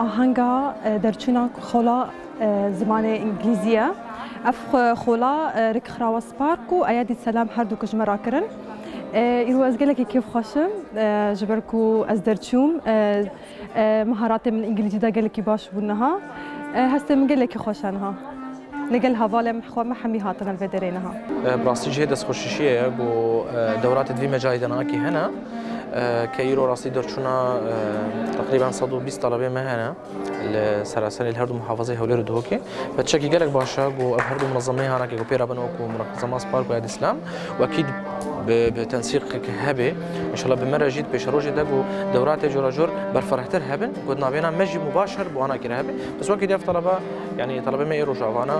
ئاهەنگا دەرچوونا خۆڵا زمانێ ئینگلیزیە. ئەف خۆڵا رێکخراوە سپارک و ئەیادی سەلام هەردوو کژمە راکردن. ئیرو ئەز گەلێکی کێف خوەشم ji ber ku ez derçûm مهاراتێ من ئینگلیزیدا gelekî baş bûn niha. هەستێ من gelekî xweş e niha. لەگەل هەڤالێ xwe me hemî hatine li vê derê niha. Bi rastî cihê destxweşişiyê ye ku dewratê di vî mecalî de nakî hene ke îro rastî derçûna teqrîben 120 telebê me hene li seraserê li herdu muhafazeyê Hewlêr û Duhokê. Ve tiştekî gelek baş e ku ev herdu munezemeyê hanakê ku pê re bin wekû Munezema Spark û Ed Îslam wekî bi tensîqek hebe înşallah bi me re jî di pêşerojê de ku dewratê coracor berferehtir hebin ku di navêna me jî mubaşer bi wan kire hebe. Bes wekî dê ev telebe yanî telebê me ê rojavana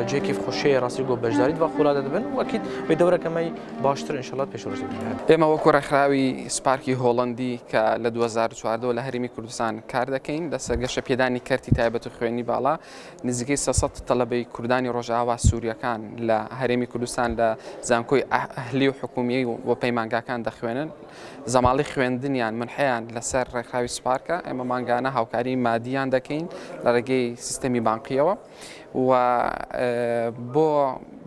cihê kêfxweşiyê ye rastî ku beşdarî di va xula de dibin wekî wê dewreke me baştir înşallah di pêşerojê de hebe. ئێمە وەکو ڕێکخراوی سپارکی هۆڵەندی کە لە 2014 لە هەرێمی کوردستان کار دەکەین لەسەر گەشەپێدانی کەرتی تایبەت و خوێندنی باڵا نزیکەی 300 تەلەبەی کوردانی ڕۆژئاوا سووریەکان لە هەرێمی کوردستان لە زانکۆی ئەهلی و حکومیی و پەیمانگاکان دەخوێنن زەماڵی خوێندنیان منحەیان لەسەر ڕێکخراوی سپارکە ئێمە مانگانە هاوکاری مادیان دەکەین لە ڕێگەی سیستەمی بانقیەوە و بۆ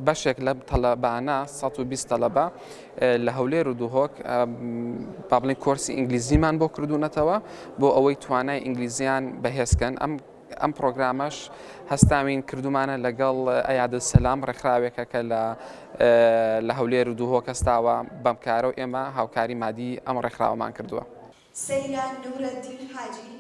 بەشێک لە تەلەبانە 120 تەلەبە لە هەولێر و دهۆک با بڵێن کۆرسی ئینگلیزیمان بۆ کردوونەتەوە بۆ ئەوەی توانای ئینگلیزیان بەهێزکەن ئەم ئەم پرۆگرامەش هەستاوین کردومانە لەگەڵ ئەیادل سەلام ڕێکخراوێکە کە لە لە هەولێر و دهۆک هەستاوە بەم کارە و ئێمە هاوکاری مادی ئەم ڕێکخراوەمان کردووە. سەیران نورەدین حاجی.